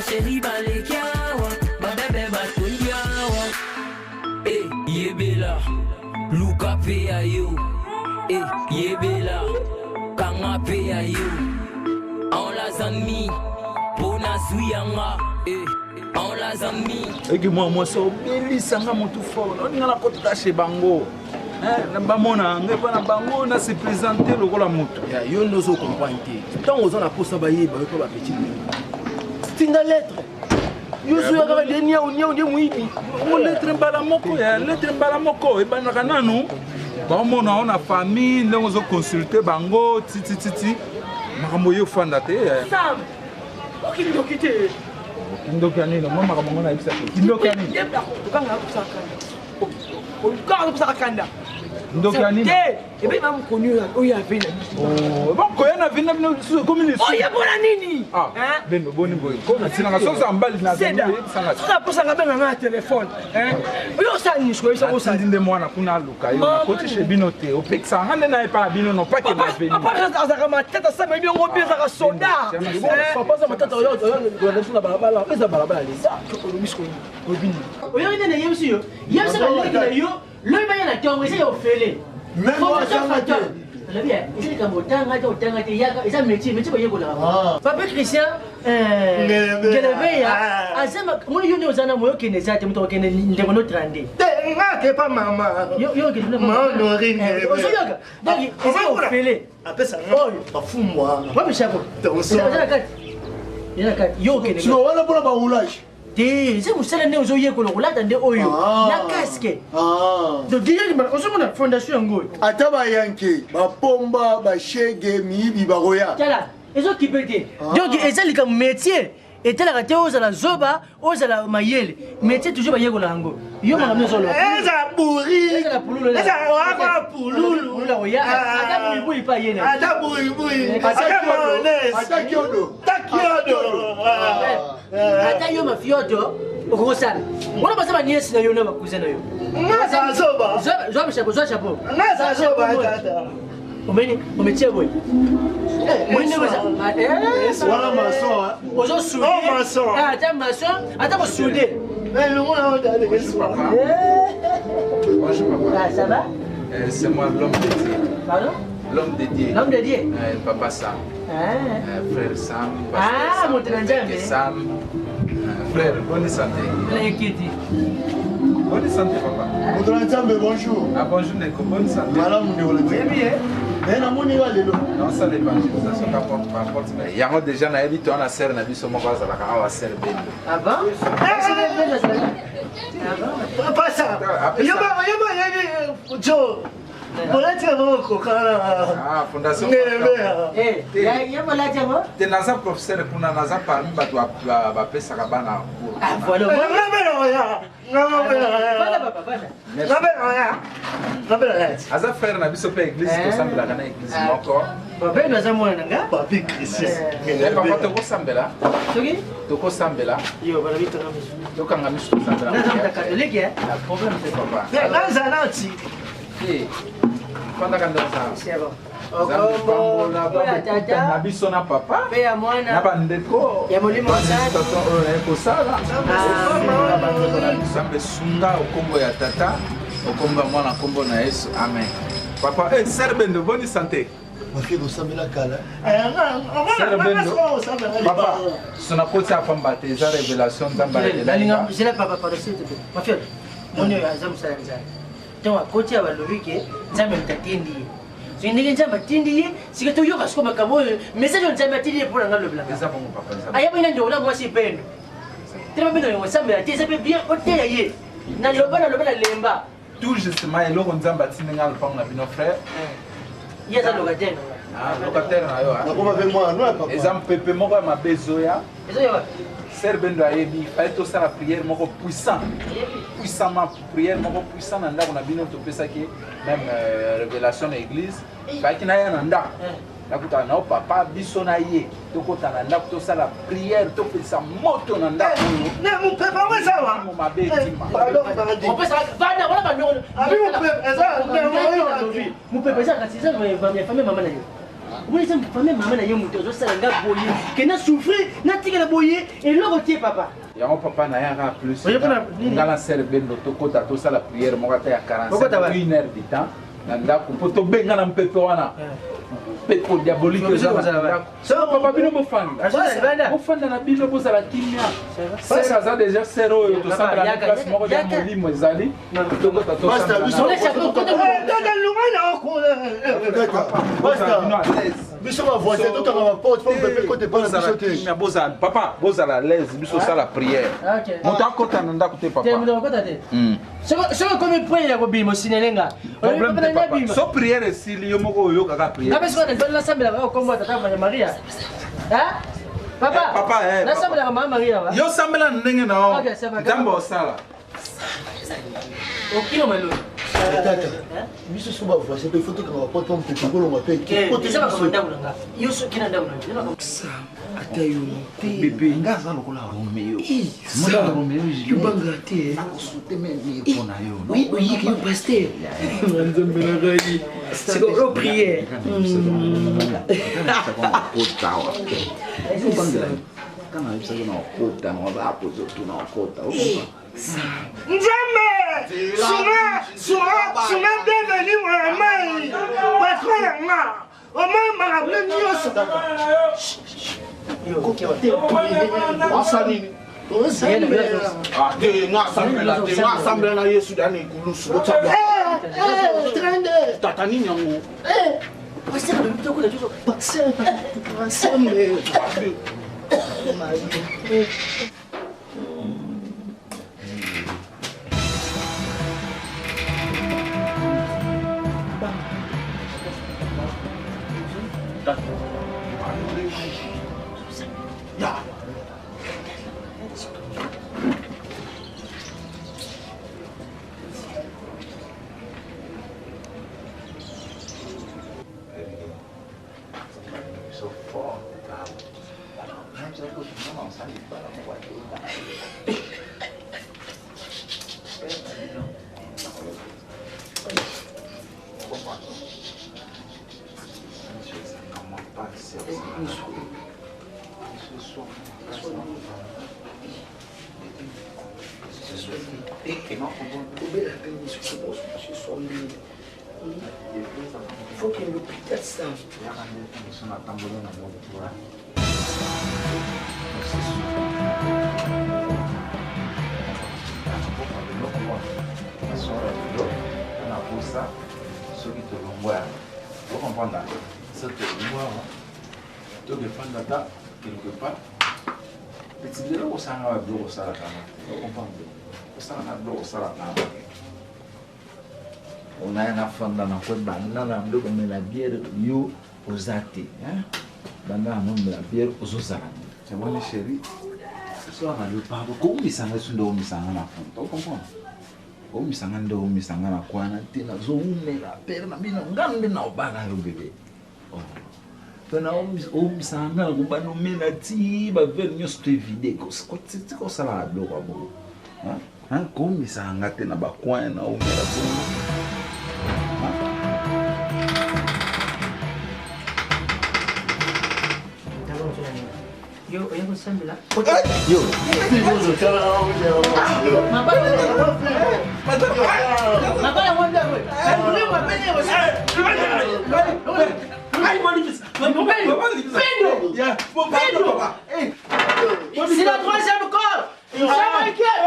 Basheri baleki awa, babebe batondi awa. Eh, yebela, luka pe ya yo. Eh, yebela, kanga pe ya yo. On la zami, mpo nazwi yanga. Eh, on la zami. Eke mwa mwasi obelisa nga motu fort oninga nakotaka chez bango bamona ngai mpa na bango na se présente lokola motu. Ya yo nde ozo comprendre te. Ntango oza na posa bayeba yo mpo bapeti tinda lettre, yo ozoya kaka nde niau niau nde moyibi. O lettre mbala moko, ya lettre mbala moko ebandaka nanu, baomona o na famille ndenge ozoconsulte bango titititi makambo ye ofanda te. Sam, okindoki te. Kindoki ya nini? Mwa makambo ngo nayebisa te, kindoki ya nini? Okanga kanda. Ndoki ya nini? Te, ebe ma mokoni oyo ave na biso. Bokoya na vina bino lisusu ekomi lisusu. Oye mpona nini? Bendo boni boye ko natinanga soki oza mbali na yebisanga. Soki aposanga benga nga na telefone. Oyo osala nini sikoyo? Oyebisa osala. Natindi nde mwana kuna aluka yo, nakoti chez bino te, opekisaka nga nde na epa na bino no pake na veni. Papa azalaka matata, asala yebi yango bien, azalaka soda. Papa aza matata, oyolanda biso na balabala, eza balabala leza. Olobi sikoyo, olobi nini? Oyoki nde nayebisi yo, yebisa baleki na yo lobi baya na ntongo, eza ya ofele. Alobi eza likambo otanga te, otanga te, yaka, eza métier, métier bayekolaka. Papa Christian Ngeleveya aza moni yo nde oza na moyo okende eza te, moto akokende ndeko no 32. Te, nga ke pa mama. Ozoyoka, donc eza ya ofele. Apesa nga bafumbwa. Wapi chako? Eza na kati, eza na kati, yo okende. Siko wana mpona baroulage. Te, eza mosala nde ozoyekola kolata nde oyo na casque. Donc déjà ozomona fondation yango oyo. Ata bayanke bapomba bashege miyibi bakoya. Tala, ezokipe te. Donc eza likambo métier etalaka te ozala zoba, ozala mayele, métier toujours bayekola yango. Yo makambo nyonso oloba. Ezala buri, ezala pululu, ezala waka pululu, ata buibui pa ye na ata buibui, ata mayonnaise, ata kiodo, ata kiodo, ata yo mafioto okokosala wana baza baniesi na yo na bakuza na yo. Ngaza zoba. Zwa chapeau, zwa chapeau. Ngaza zoba tata. Omeni ometie boye. Wana maçon. Ozo soude. Ata maçon, ata kosude. Bonjour papa. Ah, ça va? C'est moi l'homme de Dieu. Pardon? L'homme de Dieu. L'homme de Dieu. Papa Sam. Frère Sam. Ah, moto na Nzambe. Sam. Frère, bonne santé. Ekiti. Bonne santé papa. Moto na Nzambe, bonjour. Ah bonjour ndeko, bonne santé. Malamu ndeko na Nzambe. Oyebi ye? Eh, namoni nga lelo. Naosala évangélisation ka porte par porte. Yango déjà nayebi to wana sœur na biso moko azalaka awa, sœur Bendo. Ah bon? Papa Sam. Yo ba yo ba yebi jo. Bolati yango kokana. Ah, fondation. Eh, ya bolati yango? Te, naza professeur kuna, naza parmi bato bapesaka bana cours. Ah, voilà. Aza frère na biso mpe église, tosambelaka na église moko. Babeno aza mwana na nga. Papi Christian. Papa, tokosambela. Soki? Tokosambela. Yo, balobi tokanga miso. Tokanga miso, tosambela. Naza muta catholique, eh? Problème c'est papa. Naza nati. Fandaka nde oza. C'est bon. Na biso na papa mpe ya mwana na bandeko ya Molimo Santu oyo naye kosala na bandeko na biso. Nzambe sunga, okombo ya Tata, okombo ya Mwana, kombo na Yesu, amen. Papa, eh, sœur Bendo, bonne santé. Mafie kosambela kala. Sœur Bendo, papa, so nakoti apamba te, eza révélation Nzambe arevelinga. Zela papa, pardon s'il te plaît. Mafie, moni oyo aza mosala Nzambe. Ntango akoti awa balobi ke Nzambe moto atindi ye. Soki ndenge Nzambe atindi ye, sika toyoka sikoyo makambo oyo, message oyo Nzambe atindi ye mpo na nga lobelaka. Eza bongo papa, eza. Ayebaki na ndeko na mwasi Bendo. Tala Bendo yango osambela te, eza mpe bien oteya ye. Naloba naloba na lemba. Tout justement eloko Nzambe atindi nga lopango na bino frère. Ye aza locataire na nga. Ah, locataire na yo. Nakoma mpe mwana no ya papa. Eza mpepe moko ya mabe ezoya. Ezoya wapi? Sœur Bendo ayebi, fallait tosala prière moko puissant. Puissamment, prière moko puissant na ndako na bino, topesaki même révélation na église. Fallait naya na ndako. Nakutana na yo papa, biso na ye tokota na ndako, tosala prière, topelisa moto na ndako oyo. Ne mopepe yango eza wa. Molimo mabe etima. Pardon, pardon. Opesaka vanda wana bandoko. Abi mopepe eza Mopepe eza kasi eza ya famille mama na yo. Omoni eza famille mama na ye moto azosala nga boye ke na souffrir natikala boye eloko te papa. Yango papa na yaka plus Oye mpona nini? nga na sere bendo tokota tosala prière moko ata ya Bokota 45 wapi? une heure du temps na ndako mpo tobengana mpepe wana mpepo diabolique eza na ndako. So, papa bino bofanda Azala libanda. bofanda na bino bozala kimia sere aza deja sere oyo tosambela na Yaka, place moko ya yaka. molimo ezali tokota Basta, biso- Tata lunga na okuna. Basta. bino à l'aise Biso ba voisin tokanga ba porte po pepe kote pa na biso te. Kimia, bozala papa bozala à l'aise biso osala prière Ok. moto akota na ndako te Te papa moto akota te. Soki okomi point ya kobima osinele nga. Problème te papa Nabima. so prière esili yo moko oyokaka prière Ngape sikoyo na nasambelaka oyo kombo ya tata Maria. Hein? Papa. Eh, papa, eh, Nasambelaka mama Maria wa. yo sambela na ndenge na yo Ok, ça va. nzambe osala Okima malolo. Tata, biso so ba voisin pe faut tokanga ba porte po pepe kolongwa pe. Kote Eza makambo biso. ndako na nga. Yo soki na ndako na yo. Eza makambo. Ata yo te. bebe nga aza lokola romeo Sa, yobanga te. mpona yo Oui, oyiki yo pasteur. Nzambe na ngai. Sikoyo prière. Nzambe, sunga, sunga, sunga bienvenu mwana mai. Patron ya nga. Omai makambo nyonso. Wasa nini? Ah, te nga asambela te nga asambela na yesu da na ekulusu botya Eh, eh, trende. tata nini yango Eh, Pasteur alobi tokota tozo. pasteur, ensemble. Kobela mpe lisusu sombeli. Faut que l'hôpital ça. Soki tolongwa ocomprendre so tolongwa tokefanda ata quelque part peti lelo kosanga babiloko osalaka na ocomprendre osalaka biloko osalaka na onaya nafanda na kwe banda na nde komela biere yo oza te hein? Banda na nomela biere ozozala te omoni chéri osalaka yo pardon koumisanga so nde oumisanga na fond ocomprendre oumisanga nde oumisanga na kwana te nazoumela pere na bino nga nde na obala yo bebe mpe na oumisanga nga na kobanda omela ti bavere nyonso to evide tika osalaka biloko ya bongo Hein? Koumisaka nga te na bacoin na omela bongo. Yo oye kosambela. Yo Mabala mwa ndako. Molimo apeni ye Pedro. Pedro. C'est la troisième corps. Jamaïcain.